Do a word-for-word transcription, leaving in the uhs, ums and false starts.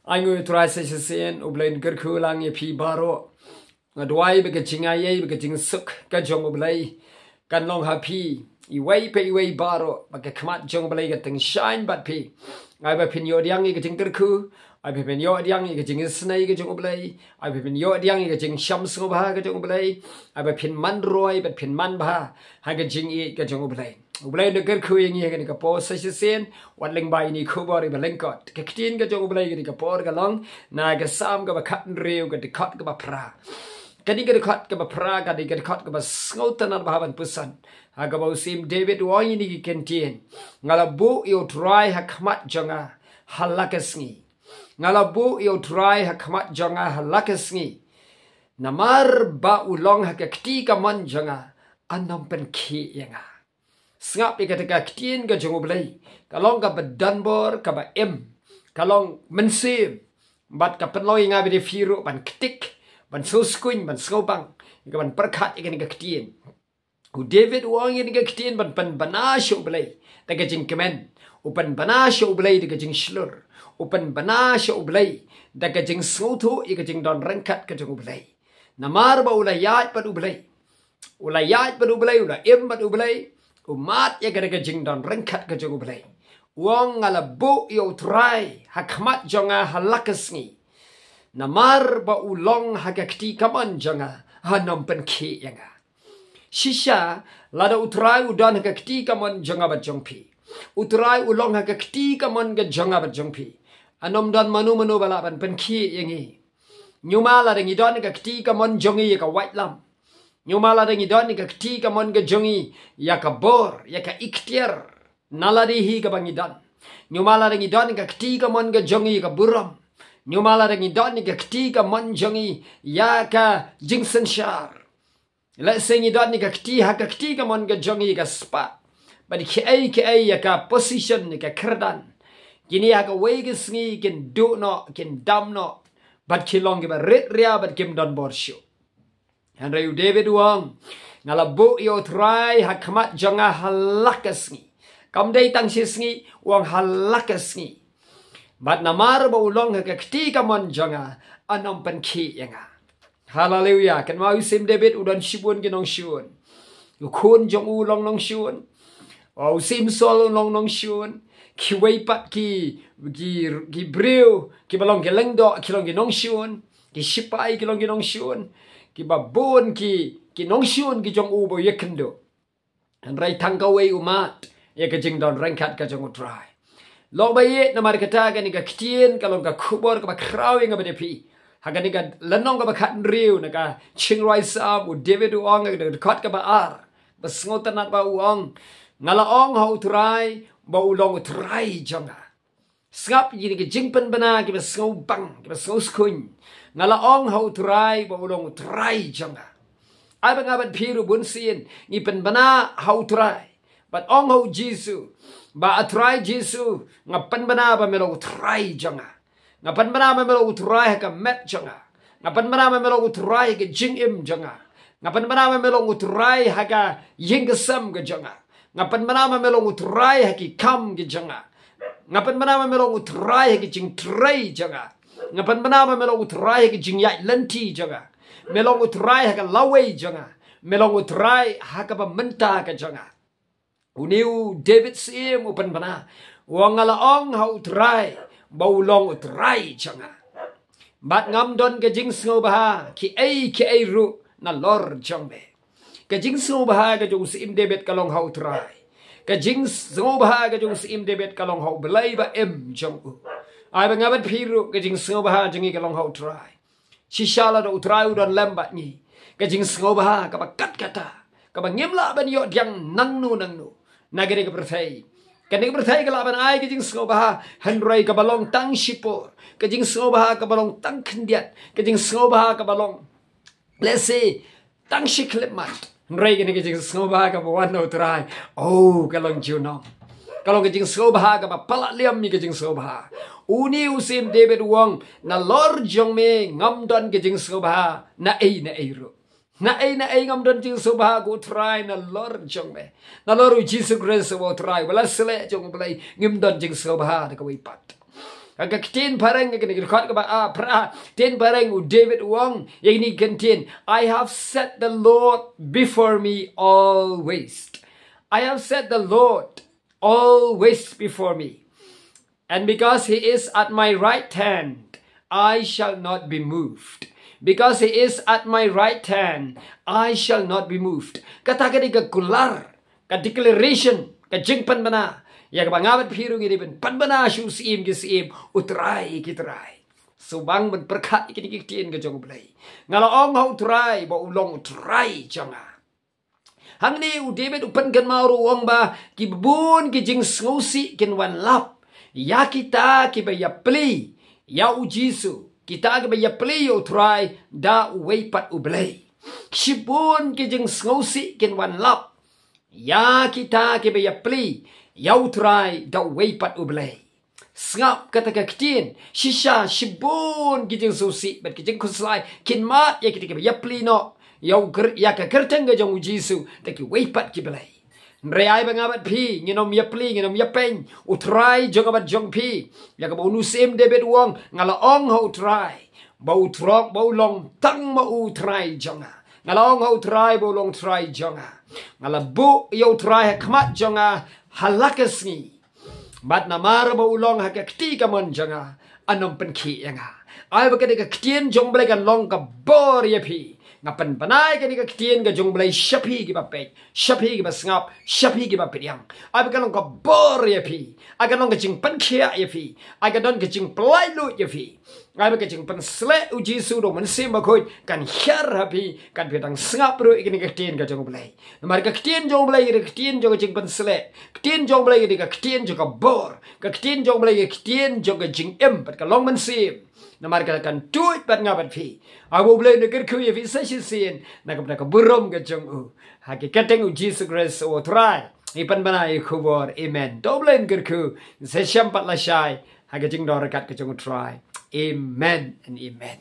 Ai ngu Trai sa shisien, U Blei un kyrkhu lang ïa phi baroh. Nga duwai ba ka jingaiei, ba ka jingsuk ka jong U Blei kan long ha phi iwei pa iwei baroh, ba ka khmat jong U Blei kan tyngshaiñ bad phi. Ai ba phin ïoh diang ïa ka jingkyrkhu, ai ba phin ïoh diang ïa ka jingisynei ka jong U Blei, ai ba phin ïoh diang ïa ka jingsham sngewbha ka jong U Blei, ai ba phin man roi bad phin man bha ha ka jingïeit ka jong U Blei. U Blei un kyrkhu ïa ngi ha kane ka por sa shisien, wat lyngba ïa ine i khubor iba lyngkot. Ka ktien ka jong U Blei kane ka por ka long na ka Salm kaba khathynriew, ka dkhot kaba phra. Kane ka dkhot kaba phra ka dei ka dkhot kaba sngewtynnat bha ban pyrshang. Ha kaba u Syiem David u ong ïa kine ki kyntien: Nga la buh ïa U Trai ha khmat jong nga ha la ka sngi. Nga la buh ïa U Trai ha khmat jong nga ha la ka sngi. Namar ba u long ha ka kti kamon jong nga, un ym pynkhih ïa nga. Sngap ïa kata ka ktien ka jong U Blei. Ka long kaba donbor, kaba im. Ka long mynsiem. Bad ka pynlong ïa nga bad ïa phi ruh ban ktik, ban sngewskuiñ, ban sngewbang. Ïa ka ban pyrkhat ïa kane ka ktien. U David u ong ïa kane ka ktien ban pynbna sha U Blei da ka jingkmen. U pynbna sha U Blei da ka jingshlur. U pynbna sha U Blei da ka jingsngewthuh ïa ka jingdon ryngkat ka jong U Blei. Namar ba u la ïaid bad U Blei. U la ïaid bad U Blei, u la im bad U Blei, u mad ïa ka da ka jingdon ryngkat ka jong U Blei. U ong, nga la buh ïa U Trai ha khmat jong nga ha la ka sngi. Namar ba u long ha ka kti kamon jong nga, un ym pynkhih ïa nga. Shisha, lada U Trai u don ha ka kti kamon jong nga bad jong phi. U Trai u long ha ka kti kamon ka jong nga bad jong phi. Un ym don mano mano ba lah ban pynkhih ïa ngi. Ñiuma lada ngi don ha ka kti kamon jong ngi ïa ka waitlam. Ñiuma lada ngi don ha ka kti kamon ka jong ngi ïa ka bor, ïa ka iktiar. Na lade hi kaba ngi don. Ñiuma lada ngi don ha ka kti kamon ka jong ngi ïa ka burom. Ñiuma lada ngi don ha ka kti kamon jong ngi ïa ka jingsynshar. Lehse ngi don ha ka kti, ha ka kti kamon ka jong ngi ïa ka spah. Bad kiei kiei ïa ka position, ïa ka kyrdan. Kine ha kawei ka sngi kin duh noh, kin dam noh. Bad ki long kiba rit ria, bad kim don bor shuh. Hynrei u David u ong, nga la buh ïa U Trai ha khmat jong nga ha la ka sngi. Kam dei tang shi sngi, u ong ha la ka sngi. Bad namar ba u long ha ka kti kamon jong nga, un ym pynkhih ïa nga. Haleluia. Kynmaw u Syiem David u don shibun ki nongshun. U khun jong u long nongshun. U Syiem Saul u long nongshun. Kiwei pat ki, ki, ki briew kiba long ki lyngdoh ki long ki nongshun. Ki shipai ki long ki nongshun. Kiba bun ki, ki nongshun ki jong u ba u ïakynduh. Hynrei tang kawei u mad ïa ka jingdon ryngkat ka jong U Trai. Long ba ïeit namar kata kane ka ktien ka long ka khubor kaba khraw ïa nga bad ïa phi. Ha kane ka lynnong kaba khathynriew na ka Jingrwai Salm u David u ong ha ka dkhot kaba ar. Ba sngewtynnat ba u ong. Nga la ong ha U Trai ba u long U Trai jong nga. Sngap ïa kine ki jingpynbna kiba sngewbang, kiba sngewskuiñ. Nga la ong ha U Trai ba u long U Trai jong nga. Ai ba nga bad phi ruh bun sien ngi pynbna ha U Trai. Bad ong ha U Jisu ba, A Trai Jisu, nga pynbna ba me long U Trai jong nga. Nga pynbna ba me long U Trai ha ka met jong nga. Nga pynbna ba me long U Trai ha ka jingim jong nga. Nga pynbna ba me long U Trai ha ka ïing ka sem ka jong nga. Nga pynbna ba me long U Trai ha ki kam ki jong nga. Nga pynbna ba me long U Trai ha ki jingtrei jong nga. Nga pynbna ba me long U Trai ha ki jingïaid lynti jong nga. Me long U Trai ha ka lawei jong nga. Me long U Trai ha kaba mynta ka jong nga. Une u David Syiem u pynbna. U ong nga la ong ha U Trai ba u long U Trai jong nga. Bad ngam don ka jingsngewbha kiei kiei ruh nalor jong me. Ka jingsngewbha ka jong u Syiem David ka long ha U Trai. Ka jingsngewbha ka jong u Syiem David ka long ha U Blei ba im jong u. Ai ba nga bad phi ruh ka jingsngewbha jong ngi ka long ha U Trai. Shisha lada U Trai u don lem bad ngi, ka jingsngewbha kaba kat kata, kaba ngim lah ban ïoh diang nangno nangno na kane ka pyrthei. Kane ka pyrthei ka lah ban ai ka jingsngewbha, hynrei kaba long tang shipor. Ka jingsngewbha kaba long tang khyndiat. Ka jingsngewbha kaba long, let's say, tang shi khyllipmat. Hynrei kane ka jingsngewbha kaba wan na U Trai, oh, ka long junom. Ka long ka jingsngewbha kaba palat liam ïa ka jingsngewbha. Une u Syiem David u ong, nalor jong me ngam don ka jingsngewbha naei naei ruh. Naei naei ngam don jingsngewbha, ko U Trai, nalor jong me. Nalor U Jisu Khrist uba U Trai, uba la sleh jong U Blei, ngim don jingsngewbha da kawei pat. Ka ka ktien phareng, ka ka dkhot kaba a phra, ktien phareng u David u ong ïa kine ki ktien, "I have set the Lord before me always. I have set the Lord always before me. And because he is at my right hand, I shall not be moved. Because he is at my right hand, I shall not be moved." Kata ka dei ka kular, ka declaration, ka jingpynbna ïa kaba nga bad phi ruh ngi dei ban pynbna sha u Syiem ki syiem, u Trai ki trai. Sngewbang ban pyrkhat ïa kine ki ktien ka jong U Blei. Nga la ong ha u Trai ba u long u Trai jong nga. Hangne u David u pynkynmaw ruh, u ong ba ki bun ki jingsngewsih kin wan lap ïa kita kiba ïapli ïa u Jisu, kita kiba ïapli ïa u Trai da uwei pat U Blei. Shibun ki jingsngewsih kin wan lap ïa kita kiba ïapli ïa u Trai da uwei pat U Blei. Sngap kata ka ktien, shisha shibun ki jingsngewsih bad ki jingkhuslai kin mad ïa kita kiba ïapli noh ïa u kyr-, ïa ka kyrteng ka jong u Jisu da kiwei pat ki blei. Hynrei ai ba nga bad phi ngin ym ïapli, ngin ym ïapeiñ. U Trai jong nga bad jong phi, ïa kaba u Syiem David u ong, nga la ong ha u Trai ba u Trai, ba u long tang ma u Trai jong nga. Nga la ong ha u Trai ba u long Trai jong nga. Nga la buh ïa u Trai ha khmat jong nga ha la ka sngi. Bad namar ba u long ha ka kti kamon jong nga, un ym pynkhih ïa nga. Ai ba kane ka ktien jong U Blei kan long ka bor ïa phi. Nga pynbna ïa kane ka ktien ka jong U Blei sha phi kiba peit, sha phi kiba sngap, sha phi kiba pdiang. Ai ba kan long ka bor ïa phi. Ai kan long ka jingpynkhiah ïa phi. Ai ka don ka jingpynlait luid ïa phi. Ai ba ka jingpynsleh u Jisu da u Mynsiem Bakhuid kan hiar ha phi, kan phi dang sngap ruh ïa kane ka ktien ka jong U Blei. Namar ka ktien jong U Blei ka dei ka ktien jong ka jingpynsleh. Ktien jong U Blei ka dei ka ktien jong ka bor. Ka ktien jong U Blei ka dei ka ktien jong ka jingim bad ka long mynsiem. Namar ka kan tuid bad nga bad phi. Ai ba U Blei un kyrkhu ïa phi sa shisien na ka bynta ka burom ka jong u. Ha ka kyrteng u Jisu Khrist u Trai ngi pynbna ïa ka khubor. Amen. To U Blei un kyrkhu. Sa shisien pat lashai ha ka jingdon ryngkat ka jong u Trai. Amen and amen.